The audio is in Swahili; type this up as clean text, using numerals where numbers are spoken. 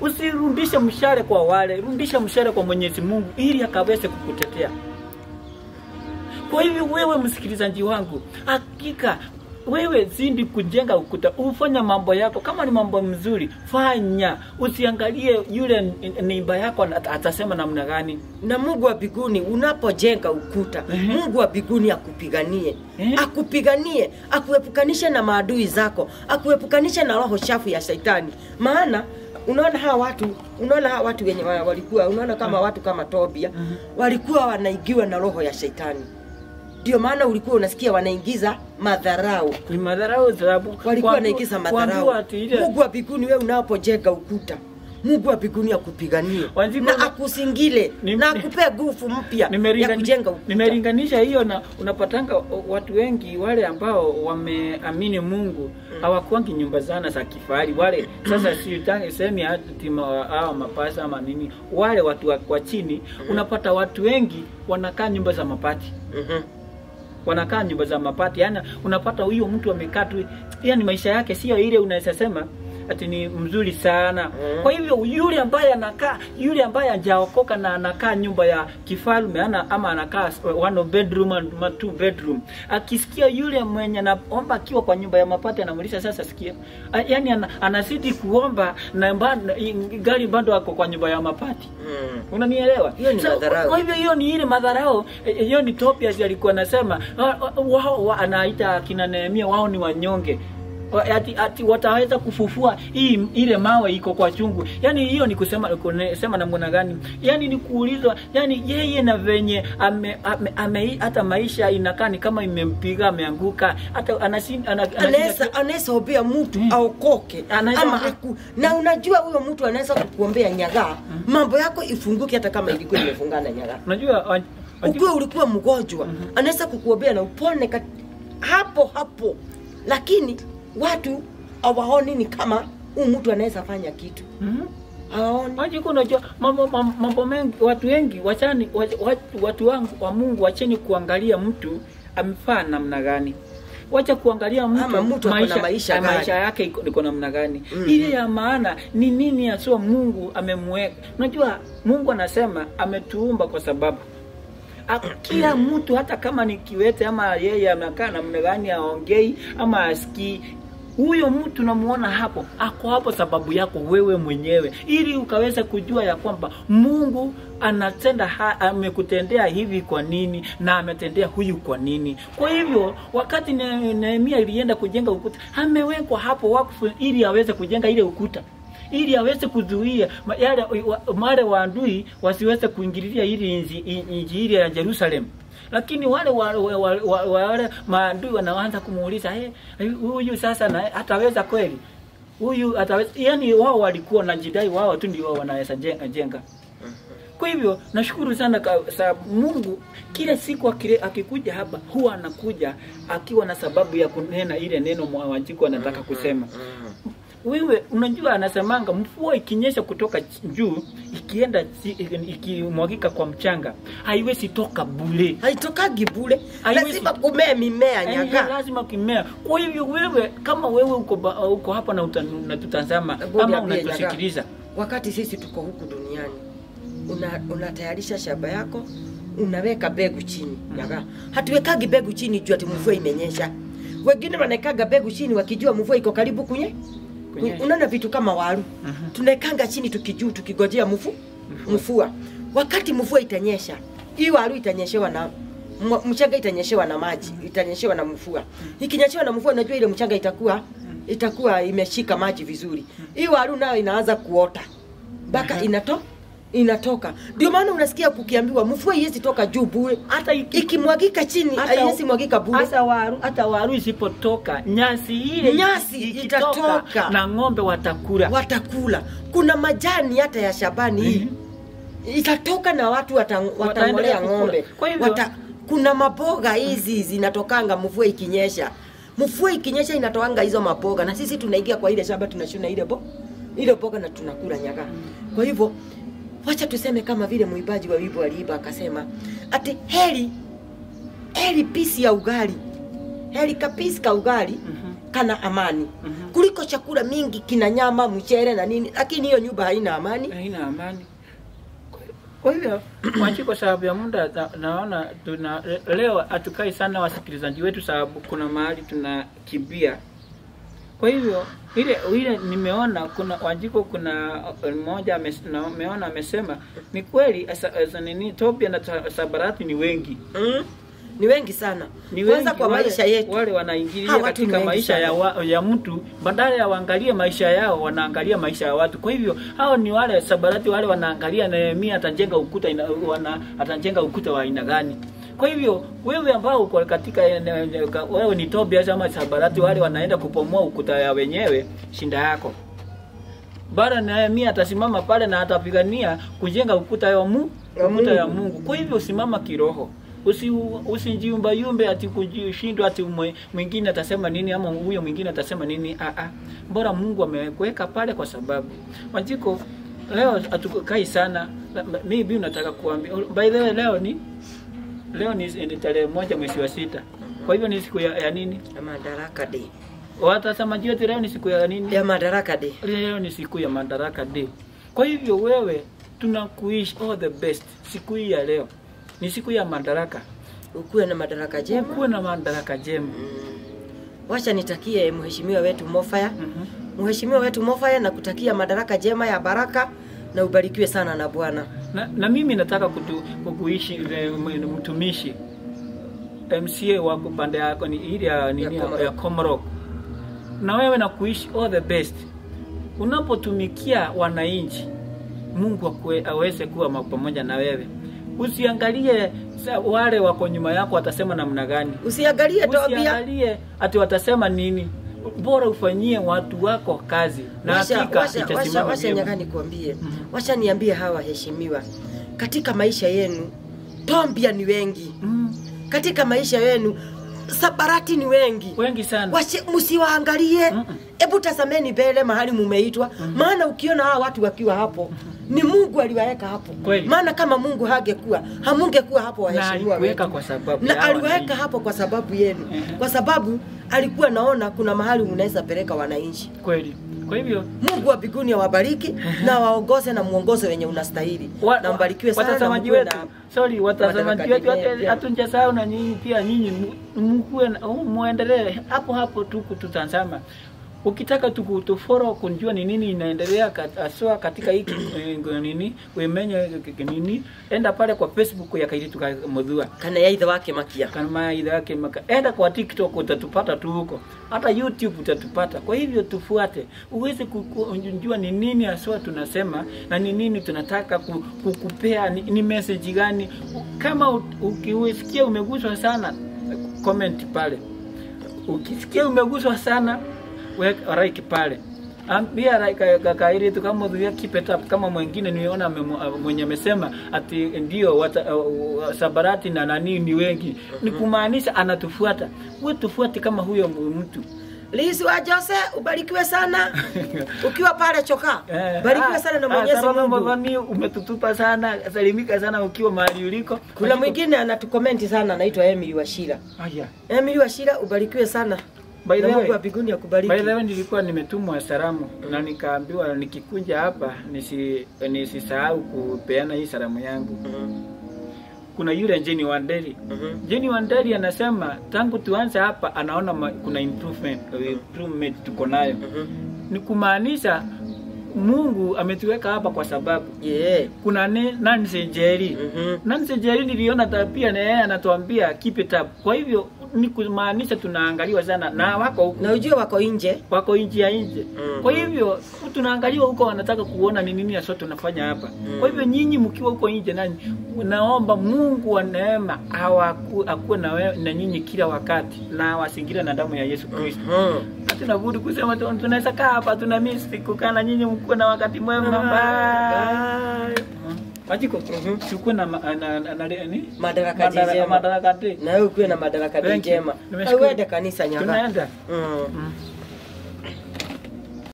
Usirudishe mshale kwa wale, rudisha mshale kwa Mwenyezi Mungu ili akaweze kukutetea. Kwa hivyo wewe msikilizaji wangu, hakika wewe zidi kujenga ukuta, ufanya mambo yako kama ni mambo mzuri, fanya. Usiangalie yule nimba yako atasema namna gani. Na Mungu wa mbinguni, unapojenga ukuta, Mungu wa mbinguni akupiganie. Akupiganie, akuepukanishe na maadui zako, akuepukanishe na roho chafu ya shetani. Maana unaona hawa watu wenye walikuwa, unaona kama watu kama Tobia, walikuwa wanaigiwa na roho ya shetani. Ndio maana ulikuwa unasikia wanaingiza madharau. Ni madharau sababu walikuwa wanaingiza madharau. Mungu wa mbinguni, wewe unapojenga ukuta, Mungu wa mbinguni akupiganie na akusingile na akupe nguvu mpya ya kujenga ukuta. Nimelinganisha hiyo na unapatanga watu wengi wale ambao wameamini Mungu hawakuangi nyumba zana za kifahari wale. Sasa si semi ati hao mapasa ama nini, wale watu wa chini unapata watu wengi wanakaa nyumba za mabati. Wanakaa nyumba za mabati. Yani unapata huyo mtu amekaa tu, yani maisha yake sio ile unaweza sema ati ni mzuri sana. Kwa hivyo yule ambaye anakaa, yule ambaye hajaokoka na anakaa nyumba ya kifalme ama anakaa one bedroom and two bedroom, akisikia yule mwenye anaomba akiwa kwa nyumba ya mabati anamuuliza sasa sikia, yani anazidi kuomba na gari bado ako kwa nyumba ya mabati. Unanielewa? Hiyo ni madharau. Kwa hivyo hiyo ni ile madharau. Hiyo ni Tobias alikuwa anasema wao anaita kina Nehemia wao ni wanyonge. Ati wataweza kufufua hii ile mawe iko kwa chungu. Yani hiyo ni kusema namna gani? Yani ni kuulizwa, yani yeye na venye ame hata maisha inakaa ni kama imempiga, ameanguka, hata anaweza ombea mtu aokoke ama na unajua huyo mtu anaweza kukuombea nyagaa, mambo yako ifunguke hata kama ilikuwa imefungana nyagaa. Unajua ukiwa ulikuwa mgonjwa, anaweza kukuombea na upone hapo hapo. Lakini watu hawaoni ni kama huyu mtu anaweza fanya kitu. Hawaoni. Maji unajua mambo mengi, watu wengi wachani, watu wangu wa Mungu, wacheni kuangalia mtu amefaa namna gani. Wacha kuangalia mtu maisha yake iko namna gani. Ile ya maana ni nini haswa Mungu amemweka. Unajua Mungu anasema ametuumba kwa sababu kila mtu, hata kama ni kiwete ama yeye amekaa namna gani, aongei ama asikii, huyo mtu namuona hapo, ako hapo sababu yako wewe mwenyewe, ili ukaweza kujua ya kwamba Mungu anatenda, amekutendea hivi kwa nini na ametendea huyu kwa nini. Kwa hivyo wakati Nehemia ilienda kujenga ukuta, amewekwa hapo wakfu ili aweze kujenga ile ukuta, ili aweze kuzuia yale wale waadui wasiweze kuingililia ili inji ile ya Jerusalem. Lakini wale wale maadui wanaanza kumuuliza, huyu sasa na ataweza kweli? Huyu ataweza? Yani wao walikuwa na jidai wao tu ndio wanaweza jenga. Kwa hivyo nashukuru sana sababu Mungu kila siku akikuja hapa huwa anakuja akiwa na sababu ya kunena ile neno Wanjiku anataka kusema. Wewe unajua anasemanga mvua ikinyesha kutoka juu ikienda ikimwagika kwa mchanga haiwezi toka bure. Haitokagi bure. Lazima kumea mimea nyaga. Lazima kimea. Kwa hivyo wewe kama wewe uko hapa na unatutazama ama unatusikiliza, wakati sisi tuko huku duniani, unatayarisha shamba yako, unaweka mbegu chini nyaga. Hatuwekagi mbegu chini juu ati mvua imenyesha. Wengine wanawekaga mbegu chini wakijua mvua iko karibu kunye. Unaona vitu kama waru. Tunaekanga chini tukijuu tukigojea mvua. Wakati mvua itanyesha, hii waru itanyeshewa na mchanga, itanyeshewa na maji, itanyeshewa na mvua. Ikinyeshewa na mvua, unajua ile mchanga itakuwa imeshika maji vizuri. Hii waru nayo inaanza kuota mpaka inatoka. Ndio maana unasikia kukiambiwa mvua haiwezi toka juu bure. Hata ikimwagika chini haiwezi mwagika bure. Hata waru isipotoka, nyasi ile nyasi itatoka na ng'ombe watakula. Watakula. Kuna majani hata ya shambani hii itatoka na watu watangolea ng'ombe. Kuna maboga hizi zinatokanga mvua ikinyesha. Mvua ikinyesha inatoanga hizo maboga, na sisi tunaingia kwa ile shamba tunashuna ile boga na tunakula nyaga. Kwa hivyo wacha tuseme kama vile muibaji wa wimbo aliiba akasema ati heri pisi ya ugali, heri kapisi ka ugali kana amani kuliko chakula mingi kina nyama, mchere na nini, lakini hiyo nyumba haina amani. Haina amani. Kwa hivyo Wanjiko, sababu ya muda naona tuna leo hatukai sana wasikilizaji wetu, sababu kuna mahali tunakimbia. Kwa hivyo ile nimeona kuna Wanjiko, kuna mmoja ameona amesema ni kweli nini Tobia na Sabarati ni wengi. Ni wengi sana. Ni wengi kwa maisha yetu. Wale wanaingilia katika maisha ya mtu, badala ya waangalie maisha yao wanaangalia maisha ya watu. Kwa hivyo hao ni wale Sabarati, wale wanaangalia Nehemia atajenga ukuta atajenga ukuta wa aina gani. Kwa hivyo wewe ambao uko katika wewe ni Tobia ama Sabarati, wale wanaenda kupomoa ukuta ya wenyewe, shinda yako. Bara Nehemia atasimama pale na atapigania kujenga ukuta ya Mungu, ukuta ya Mungu. Kwa hivyo simama kiroho. Usijiumba yumbe ati kujishindwa ati mwingine atasema nini ama huyo mwingine atasema nini. Bora Mungu amekuweka pale kwa sababu. Wanjiko, leo hatukai sana. Maybe unataka kuambia. By the way, leo ni tarehe 1 mwezi wa 6. Kwa hivyo ni siku ya nini? Ya Madaraka Day. Watasema yote leo ni siku ya nini? Ya Madaraka Day. Leo ni siku ya Madaraka Day. Kwa hivyo wewe tunakuishi all the best siku hii ya leo. Ni siku ya madaraka. Ukuwe na madaraka jema. Ukuwe na madaraka jema. Wacha nitakie mheshimiwa wetu Mofaya. Mheshimiwa wetu Mofaya, na kutakia madaraka jema ya baraka na ubarikiwe sana na Bwana. Na mimi nataka kuishi mtumishi MCA wa upande yako ni ile ya nini ya Komarok. Na wewe na kuishi all the best. Unapotumikia wananchi, Mungu aweze kuwa pamoja na wewe. Usiangalie wale wako nyuma yako watasema namna gani. Usiangalie Tobia. Usiangalie ati watasema nini. Bora ufanyie watu wako kazi na hakika itasimama. Wacha nyaka nikuambie. Wacha niambie hawa heshimiwa. Katika maisha yenu Tobia ni wengi. Katika maisha yenu Sabarati ni wengi. Wengi sana. Wacha msiwaangalie. Hebu tazameni mbele mahali mumeitwa. Maana ukiona hawa watu wakiwa hapo, ni Mungu aliwaeka hapo. Maana kama Mungu hangekuwa, hamungekuwa hapo waheshimiwa wetu. Kwa sababu na aliweka hapo kwa sababu yenu. Kwa sababu alikuwa naona kuna mahali mnaweza peleka wananchi. Kweli. Kwa hivyo Mungu wa mbinguni awabariki na waongoze na muongoze wenye unastahili. Na mbarikiwe sana watazamaji wetu. Sorry, watazamaji wetu hatunjasahau na nyinyi pia, nyinyi mkuwe muendelee hapo hapo tu kututazama. Ukitaka tukufollow kujua ni nini inaendelea haswa katika hiki nini umenye nini, enda pale kwa Facebook ya Kairitu ka Muthua kana ya ithe wake Makia, kana ya ithe wake Makia. Enda kwa TikTok utatupata tu huko, hata YouTube utatupata. Kwa hivyo tufuate uweze kujua ni nini haswa tunasema na ni nini tunataka kukupea, ni message gani. Kama ukiusikia umeguswa sana, comment pale. Ukisikia umeguswa sana, weka like pale. Ambia like Kairitu kama Muthua keep it up. Kama mwingine niona mwenye amesema ati ndio Sabarati na nani ni wengi, ni kumaanisha anatufuata. Wewe tufuate kama huyo mtu. Lisu wa Jose, ubarikiwe sana. Ukiwa pale choka. Barikiwe sana na Mwenyezi Mungu. Umetutupa sana, salimika sana ukiwa mahali uliko. Kuna mwingine anatukomenti sana, anaitwa Emily Washira. Aya. Emily Washira, ubarikiwe sana. By the way, by the way, nilikuwa nimetumwa salamu na nikaambiwa nikikunja hapa nisisahau kupeana hii salamu yangu. Kuna yule Jenny Wanderi. Jenny Wanderi anasema tangu tuanze hapa anaona kuna improvement tuko nayo. Ni kumaanisha Mungu ametuweka hapa kwa sababu. Kuna Nancy Jerry. Nancy Jerry niliona pia na yeye anatuambia keep it up. Kwa hivyo ni kumaanisha tunaangaliwa sana na wako huko. Na ujue wako nje. Wako nje ya nje. Kwa hivyo tunaangaliwa huko, wanataka kuona ni nini hasa tunafanya hapa. Kwa hivyo nyinyi mkiwa huko nje nani, naomba Mungu wa neema akuwe na nyinyi kila wakati na wasingira na damu ya Yesu Kristo. Hatuna budi kusema tunaweza kaa hapa, tuna miss kukaa na nyinyi, mkuwe na wakati mwema. Bye. Wajiko, chukua na nani? Madaraka njema. Madaraka. Na wewe ukiwe na madaraka njema. Uende kanisa nyaga. Tunaenda.